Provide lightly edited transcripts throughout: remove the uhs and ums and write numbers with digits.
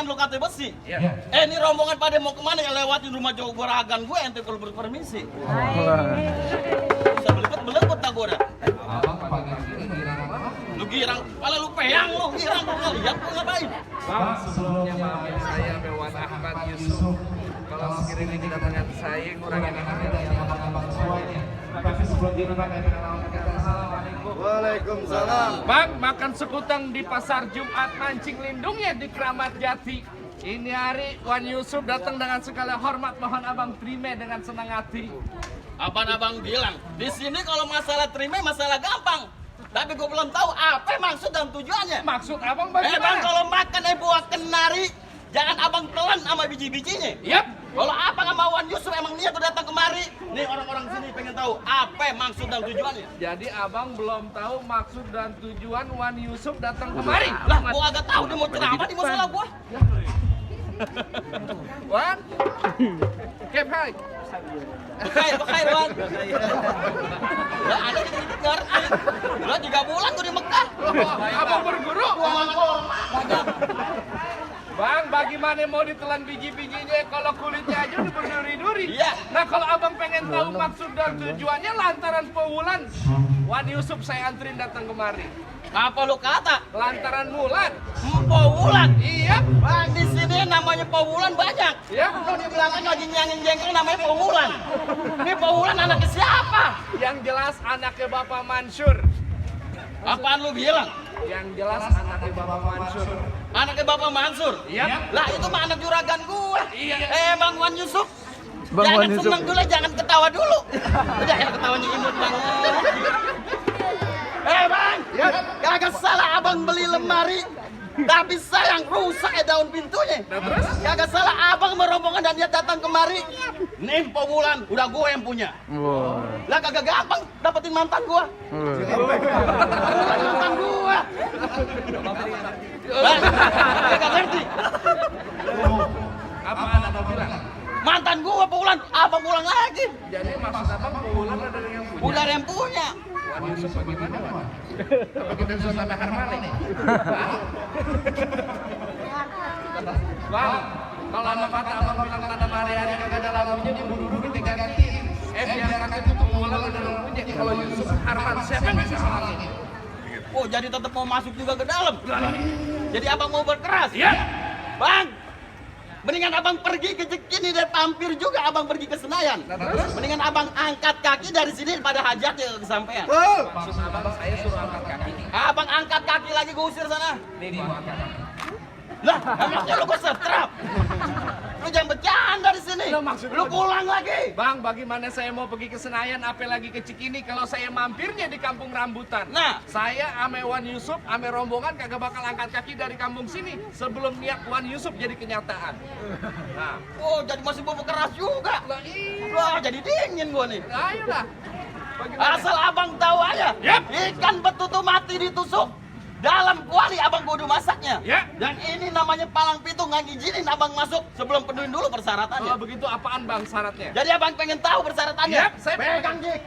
jangan lu kata besi. Ini rombongan pada mau kemana ya lewatin rumah Jogoragan gue ente kalau berpermisi. Bisa belebet tak gue dah. Abang pakai sini girang apa? Lu girang, kalau lu peyang lu girang kok ngeliat lu ngapain? Bang, sebelumnya maafin saya Mewan Ahmad Yusuf. Kalau sekiranya kedatangan saya ngurangin ini dari abang-abang semuanya. Tapi sebelum dibuka kata assalamualaikum. Waalaikumsalam. Bang, makan sekutang di pasar Jumat mancing lindungnya di Kramat Jati. Ini hari Wan Yusuf datang dengan segala hormat, mohon abang terima dengan senang hati. Apaan abang bilang? Di sini kalau masalah terima masalah gampang. Tapi gue belum tahu apa maksud dan tujuannya. Maksud abang Bang bagaimana? kalau makan buah kenari, jangan abang telan sama biji-bijinya. Yap. Kalau abang sama Wan Yusuf emang niat tuh datang kemari, nih orang-orang sini pengen tahu apa maksud dan tujuannya. Jadi abang belum tahu maksud dan tujuan Wan Yusuf datang kemari. Lah, gua agak tahu dia mau ceramah di masalah gua. Wan, Kep hai. Bekair, Wan. Lah, ada yang ngerti. Lah, 3 bulan gua di Mekah. Abang berguru. Banyak. Bang, bagaimana mau ditelan biji-bijinya kalau kulitnya aja udah berduri-duri? Iya. Nah, kalau abang pengen tahu maksud dan tujuannya lantaran pewulan, Wan Yusuf saya anterin datang kemari. Apa lu kata? Lantaran mulan. Powulan. Iya. Bang, di sini namanya Powulan banyak. Ya. Lu di belakang lagi nyangin jengkol namanya Powulan. Ini Powulan anaknya siapa? Yang jelas anaknya Bapak Mansur. Apaan lu bilang? Yang jelas anaknya Bapak Mansur. Anaknya Bapak Mansur? Iya. Lah itu mah anak juragan gua. Iya. Bang Wan Yusuf. Bang Jangan Wan Yusuf. seneng dulu, jangan ketawa dulu. Udah ya ketawanya imut banget. Bang, kagak salah abang beli lemari. Tapi sayang rusak daun pintunya. Terus? Kagak salah abang merombongan dan dia datang kemari. Nih Powulan, udah gue yang punya. Wow. Lah kagak gampang dapetin mantan gua. Mantan gua. Lah, kagak ngerti. Apaan abang bilang? Mantan gua Powulan, abang pulang lagi. Jadi maksud abang pewulan ada yang punya. Udah ada yang punya. Wan Yusuf bagaimana, Wan? Apa kita bisa tambah harmoni? Bang, kalau sama kata abang bilang tanam hari-hari kagak ada lampunya diburu-buru diganti. Biar kata itu pewulan ada lampunya. Kalau Yusuf Harman siapa yang bisa salah ini? Oh, jadi tetap mau masuk juga ke dalam. Jadi abang mau berkeras. Iya. Bang, mendingan abang pergi ke Cikini dan hampir juga abang pergi ke Senayan. Mendingan abang angkat kaki dari sini pada hajatnya kesampaian. Maksud abang saya suruh angkat kaki. Abang angkat kaki lagi gue usir sana. Nih mau angkat kaki. Lah, emangnya lu gue setrap. Lu jangan bercanda di sini. Lah, maksud Lu pulang lagi. Bang, bagaimana saya mau pergi ke Senayan, apalagi ke Cikini kalau saya mampirnya di Kampung Rambutan? Nah. Saya ame Wan Yusuf, ame rombongan kagak bakal angkat kaki dari kampung sini sebelum niat Wan Yusuf jadi kenyataan. Nah, Oh, jadi masih mau berkeras juga. lah iya. Wah, jadi dingin gua nih. Ayolah. Bagaimana? Asal abang tahu aja. Yap. Ikan betutu mati ditusuk. Dalam kuali abang kudu masaknya. Ya. Dan ini namanya palang pitung, nggak ngizinin abang masuk sebelum penuhin dulu persyaratannya. Kalau begitu apaan bang syaratnya? Jadi abang pengen tahu persyaratannya? Ya, saya pegang Jik.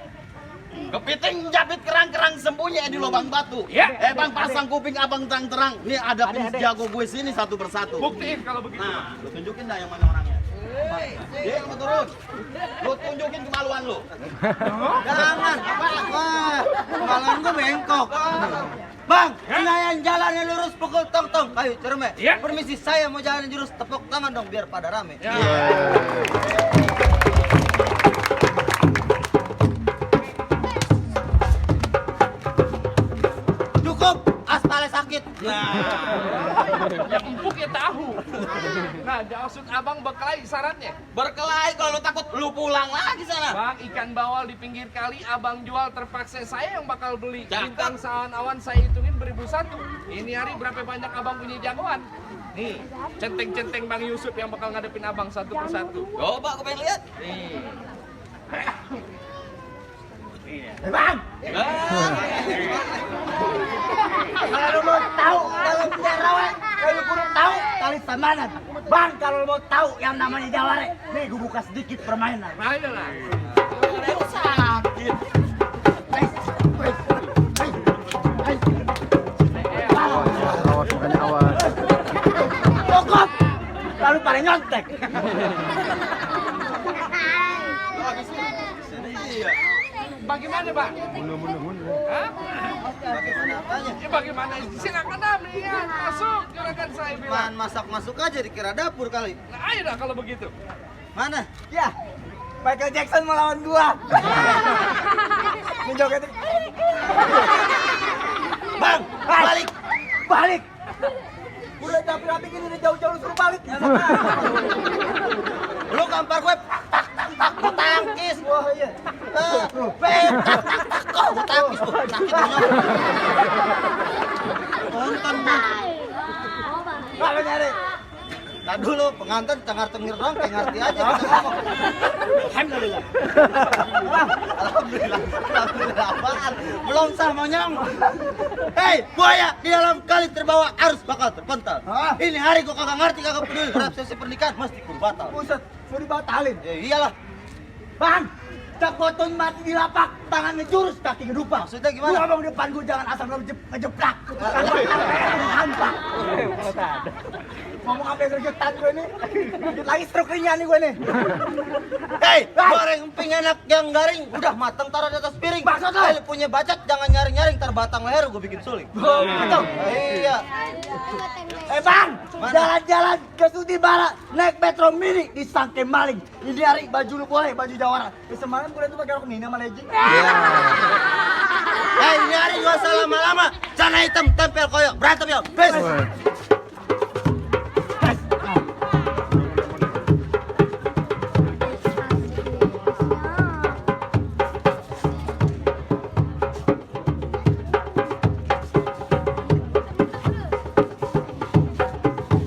Kepiting jabit kerang-kerang sembunyi di lubang batu. Ya. Bang pasang kuping abang terang-terang. Nih ada penjago gue sini satu persatu. Buktiin kalau begitu. Nah, lu tunjukin dah yang mana orangnya. Dia lu turun. Lu tunjukin kemaluan lu. Jangan, wah, kemaluan gua bengkok. Bang, Senayan jalannya lurus pukul tong-tong. Ayo, cerme. Iya. Permisi, saya mau jalan jurus tepuk tangan dong biar pada rame. Ya. Cukup, aspalnya sakit. Yang empuk ya tahu. Nah, maksud abang berkelahi syaratnya. Berkelahi kalau lu takut lu pulang lagi sana. Bang, ikan bawal di pinggir kali abang jual terpaksa saya yang bakal beli. Cakep. Bintang sawan awan saya hitungin 1001. Ini hari berapa banyak abang punya jagoan? Nih, centeng-centeng Bang Yusuf yang bakal ngadepin abang satu persatu. Coba aku pengen lihat. Nih. Bang, kalau lu mau tahu dalam Jarawe, kalau lu kurang tahu tali samanan. Bang, kalau lu mau tahu yang namanya Jaware, nih gue buka sedikit permainan. Ayolah. Sakit. Awas, makanya awas. Cukup, Lalu pada nyontek. Bagaimana, Pak? Hah? Bagaimana apanya? Ya bagaimana? Silakan kami ya, masuk. Juragan saya bilang. Man masak masuk aja dikira dapur kali. Nah, ayo dah kalau begitu. Mana? Ya, Michael Jackson melawan gua. Menjoget. Bang, balik. Balik. Udah rapi-rapi gini udah jauh-jauh lu suruh balik. Lu gampar gue tak tangkis. Wah iya. Tak tangkis tuh. Sakit punya. Tonton bang. Kalau nyari. Nah dulu pengantin tengar-tengir doang kayak ngerti aja bisa ngomong. Alhamdulillah. Alhamdulillah apaan? Belum sah monyong. Hei buaya di dalam kali terbawa arus bakal terpental. Hah? Ini hari gua kagak ngerti kagak peduli. Resepsi pernikahan mesti kudu batal. Buset, mau dibatalin. Ya iyalah. Bang, tak potong mati di lapak, tangannya jurus, kaki gedupak. Maksudnya gimana? Lu ngomong depan gua jangan asal ngejeplak. Hampak. Ngomong sampai gergetan gue nih. Dikit lagi stroke ringan nih gue nih. Hei, goreng emping enak yang garing. Udah mateng taruh di atas piring. Maksud lo? Hei, punya bacot jangan nyaring-nyaring ntar batang leher gua bikin suling. Gitu. Iya. Bang, Mana? jalan-jalan ke Sudi Barat, naik Metro Mini, disangke maling. Ini hari baju lu boleh, baju Jawara. Semalam gue tuh pakai rok Nina sama legging. Hei, ini hari gua usah lama-lama. Celana hitam tempel koyok. Berantem yuk. Bes.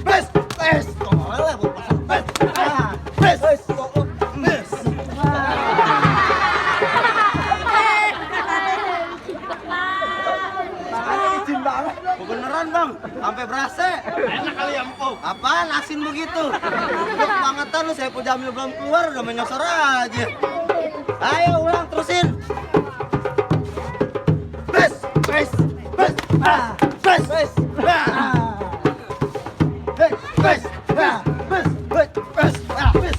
Bes. Bes. Tolonglah buat pasang. Bes. Bes. Bes. Bes. Tangannya izin banget. Beneran bang, sampai berasa. Enak kali ya empuk. Apaan asin begitu? Udah kebangetan lu, saya Jamil belum keluar udah menyosor aja. Ayo ulang terusin. Bes, bes, bes, bes, bes, bes, bes, bes, bes, bes, bes.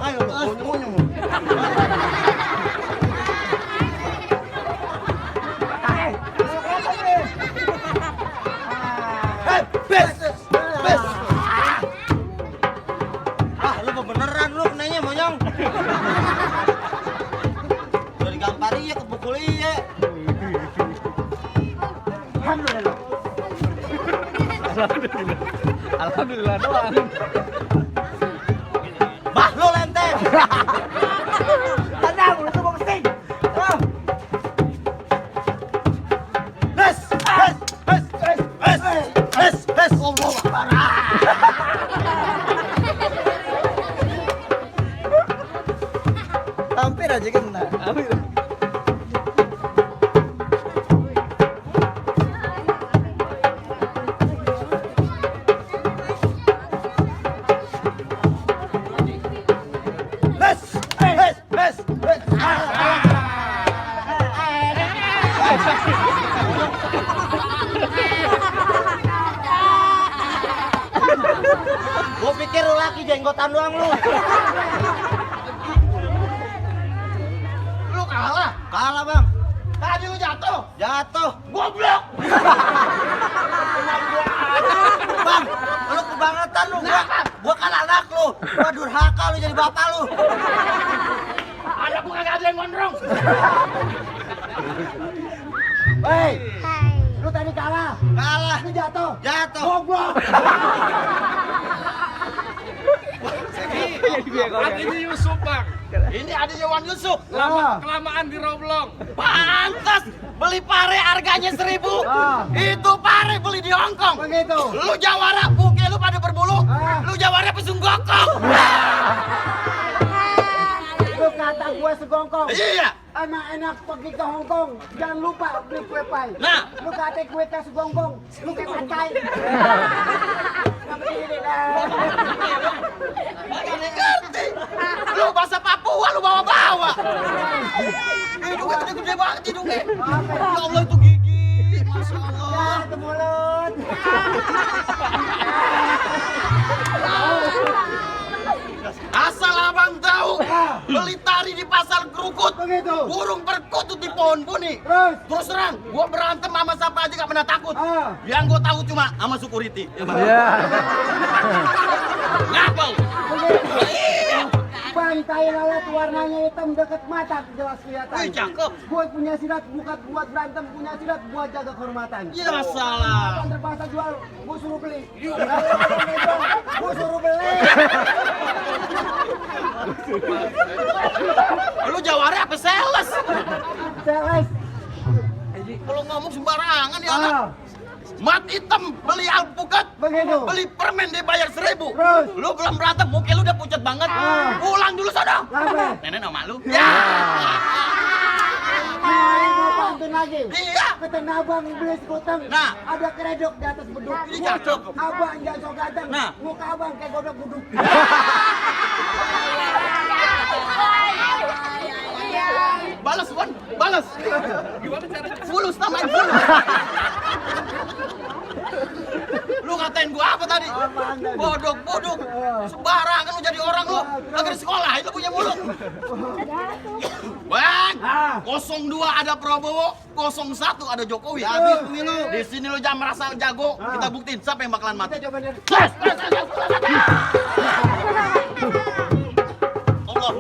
Ayo lu, unyu-unyu. Bes, bes. Ah, lu beneran lu kenanya monyong. Udah digampari ya, kepukul iya. Alhamdulillah. Alhamdulillah doang. Bah, lu lenteng. Tenang, lu tuh mau kesing. Bes, bes, bes, bes, bes, bes, bes. Allah Akbar. Hampir aja kena. Bes, bes, bes, bes. Gua pikir lu laki jenggotan doang lu. Lu kalah. Kalah, Bang. Tadi lu jatuh. Jatuh. Goblok. Bang, lu kebangetan lu. Gua kan anak lu. Gua durhaka lu jadi bapak lu. Ada gua kagak ada yang gondrong. Hei, lu tadi kalah. Kalah. Lu jatuh. Jatuh. Goblok. Adiknya Yusuf, Bang. Ini adiknya Wan Yusuf. Kelamaan di Roblong. Pantas beli pare harganya 1.000. Ah. Itu pare beli di Hongkong. Begitu. Lu Jawara, buke lu pada berbulu. Ah. Lu Jawara pesung gokong. Lu kata gua segongkong. Iya. Emang enak pergi ke Hongkong. Jangan lupa beli kue pai. Nah. Lu kata kue tes segongkong. Lu kayak pacai. banget hidungnya. Ya Allah itu gigi, Masya Allah. Ya, itu mulut. Asal abang tahu, beli tari di pasar Krukut, Begitu. burung perkutut di pohon buni. Terus? Terang, gua berantem sama siapa aja gak pernah takut. Ah. Yang gua tahu cuma sama security. Ya, Bang? Ngapa? Pantai lalat warnanya hitam dekat mata jelas kelihatan. Wih, cakep. Buat punya silat bukan buat berantem, punya silat buat jaga kehormatan. Ya salah. Kan terpaksa jual, gua suruh beli. Gua suruh beli. Lu jawara apa sales? Sales. Kalau ngomong sembarangan ya Ah. anak. Mat hitam, beli alpukat, Begitu. beli permen dibayar 1000. Terus? Lu belum berantem, muka lu udah pucat banget. Ah. Pulang dulu sana. Kenapa? Nenek nama lu. Ya. Mau pantun lagi. Iya. Kata abang beli sekuteng. Nah. Ada keredok di atas beduk. Ini cocok. Abang jangan sok ganteng. Nah. Muka abang kayak godok buduk. Balas, Wan. Balas. Gimana caranya? Fulus tambahin fulus. Lu ngatain gua apa tadi? Apaan tadi? Bodok-bodok. Sembarangan lu jadi orang lu. Lagi di sekolah, itu punya mulut. Bang, Ah. 02 ada Prabowo, 01 ada Jokowi. Habis pemilu. Di sini lu jangan merasa jago. Ah. Kita buktiin siapa yang bakalan mati. Kita coba lihat. Allah.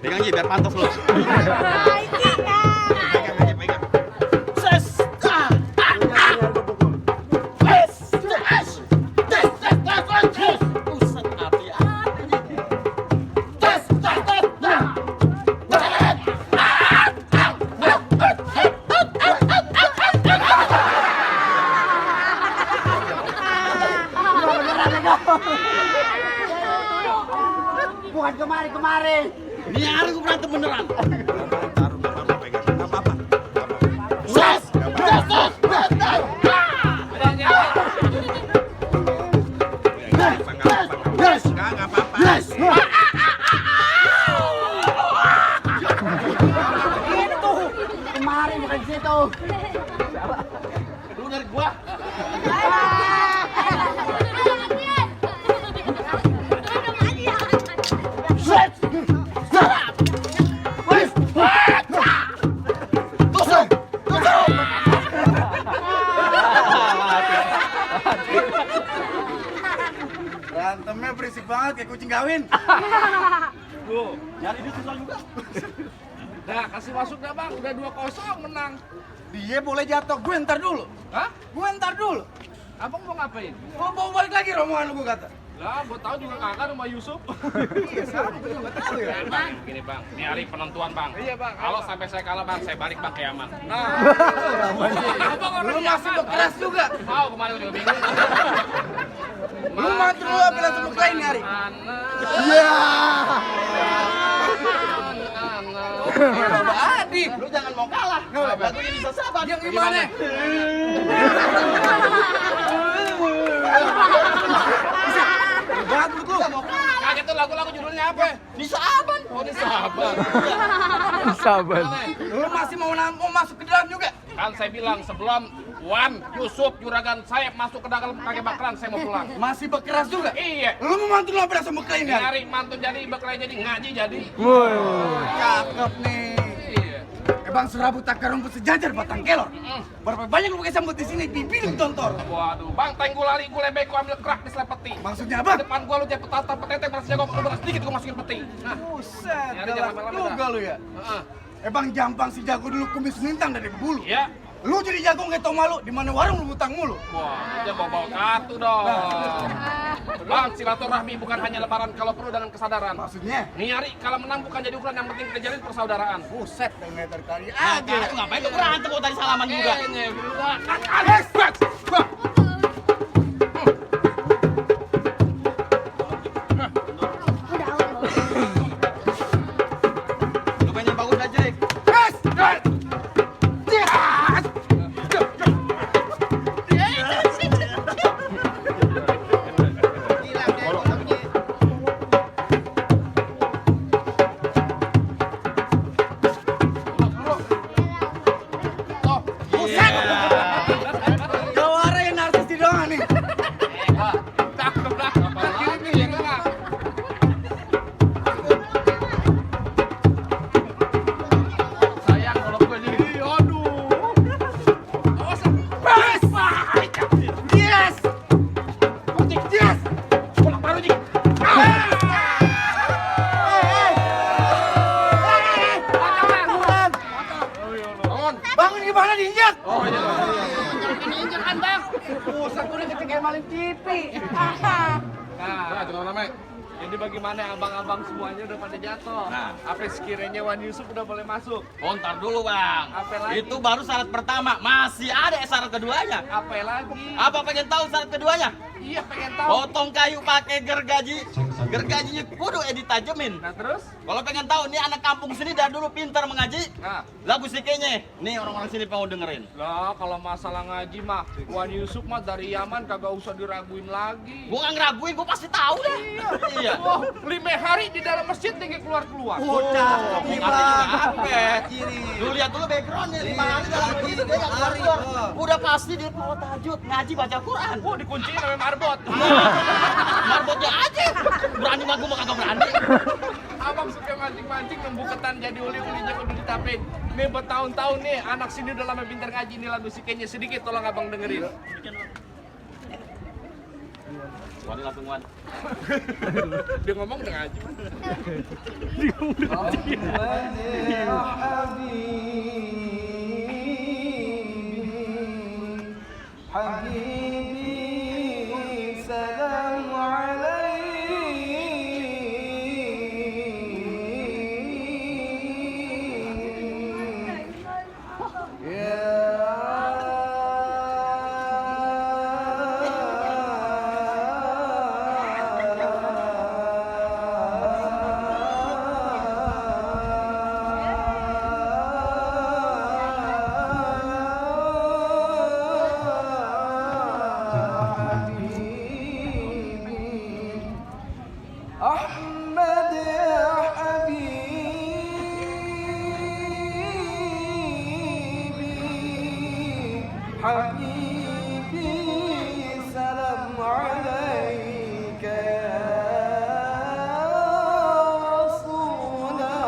Pegang aja biar pantas lu. Pegang aja, pegang. Ses. Buset, hati-hati. Tes, tes, tes. Bukan kemari. Ini hari gue berantem beneran. Ses, ses, ses, ses. Yes. Itu. Kemari bukan situ. Lu dari gua. Set. Serap. Wes. Tusuk. Tusuk. Berantemnya berisik banget kayak kucing kawin. Tuh. Nyari dia susah juga. Nah, kasih masuk dah bang, udah 2-0 menang. Dia boleh jatuh, gue ntar dulu. Hah? Gue ntar dulu. Abang mau ngapain? Lo mau balik lagi rombongan lu gue kata. Lah, gua tahu juga kakak rumah Yusuf. Iya sama, gue juga tahu ya. Bang, gini bang, ini hari penentuan bang. Iya, Bang. Kalau sampai saya kalah bang, saya balik pakai aman. Nah, abang Lu orangnya masih aman. bekeras juga. Mau kemarin juga bingung. Lu mati dulu apa langsung beklain hari. Iya. Coba Adi. Lu jangan mau kalah. Lagunya bisa sabar. Yang gimana? Banget lu. Bisa mau kalah. Kaget tuh lagu-lagu judulnya apa? Bisa aman. Oh ini sabar. Lu masih mau masuk ke dalam juga? Kan saya bilang sebelum Wan, Yusuf, Juragan, saya masuk ke dalam kakek bakaran, saya mau pulang. Masih bekeras juga? Iya. Lu mau mantu lu apa langsung beklain hari? Nyari mantu jadi, bekelai jadi, ngaji jadi. Cakep nih. Iya. Bang serabut takar rumput sejajar batang kelor. Berapa banyak lu pakai sambut di sini? Pipi lu tontor. Waduh, bang, teng gua lari, gua lebek, gua ambil kerak di selai peti. Maksudnya apa? Depan gua lu jadi petata, petete, merasa jago, lu beras sedikit gua masukin peti. Nah, Buset, Nyari galak jangan lama-lama juga dah. lu ya. heeh. Bang Jampang si jago dulu kumis lintang dari bulu. Iya. Lu jadi jago nggak tau malu, di mana warung lu hutang mulu. Wah, dia bawa kartu dong. Bang, silaturahmi bukan hanya lebaran kalau perlu dengan kesadaran. Maksudnya? Nyari kalau menang bukan jadi ukuran, yang penting kita jalin persaudaraan. Buset, meter kali Aja. aja. Ngapain lu berantem kok tadi salaman juga? Lu main yang bagus aja, Rik. Buset. Jawara yang narsis di doang nih. Wah, cakep lah. Kiri nih yang tengah. Sayang kalau gue jadi, aduh. Awas, bes. Yes. Ojek, yes. Bolak baru Jik. Bangun. Bangun gimana diinjak? Oh iya. Diinjak kan bang? Pusat gue udah kecek maling TV. Nah, jangan namanya. Jadi bagaimana abang-abang semuanya udah pada jatuh? Nah. Apa sekiranya Wan Yusuf udah boleh masuk? Oh, ntar dulu bang. Apa lagi? Itu baru syarat pertama. Masih ada syarat keduanya. Apa lagi? Apa pengen tahu syarat keduanya? Iya pengen tahu. Potong kayu pakai gergaji. Gergajinya kudu ditajemin. Nah terus? Kalau pengen tahu nih anak kampung sini dari dulu pintar mengaji. Nah. Lagu sikenya. Nih orang-orang sini mau dengerin. Lah kalau masalah ngaji mah Wan Yusuf mah dari Yaman kagak usah diraguin lagi. Gua nggak ngeraguin, gua pasti tahu dah. Iya. Wah, 5 hari di dalam masjid tinggal keluar-keluar. Cakep nih Artinya bang. apa? Kiri. Lu lihat dulu backgroundnya 5 hari dalam Lagi, masjid dia nggak keluar-keluar. lari, Udah pasti dia mau tahajud, ngaji baca Quran. Oh dikunciin sama marbot. Marbotnya aja. Berani mah gua mah kagak berani. Abang suka mancing-mancing nunggu ketan jadi uli-ulinya udah ditapin. Nih bertahun-tahun nih anak sini udah lama pintar ngaji nih lagu sikenya sedikit tolong abang dengerin. Wani langsung wan. Dia ngomong udah ngaji. Ahmad ya habibi habibi salam alaika ya Rasulullah.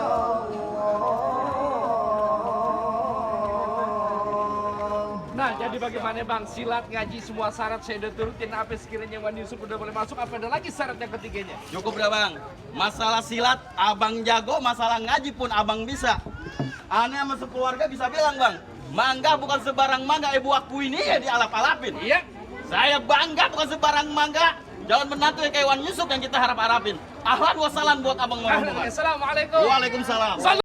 Nah, jadi bagaimana Bang? Silat ngaji semua syarat saya udah turutin. Apa sekiranya Wan Yusuf udah boleh masuk? Apa ada lagi syarat yang ketiganya? Cukup dah bang. Masalah silat abang jago, masalah ngaji pun abang bisa. Aneh sama sekeluarga bisa bilang bang, mangga bukan sebarang mangga ibu aku ini ya dialap-alapin. Iya. Saya bangga bukan sebarang mangga. Jangan menantu yang kayak Wan Yusuf yang kita harap-harapin. Ahlan wassalam buat abang ngomong. Assalamualaikum. Waalaikumsalam.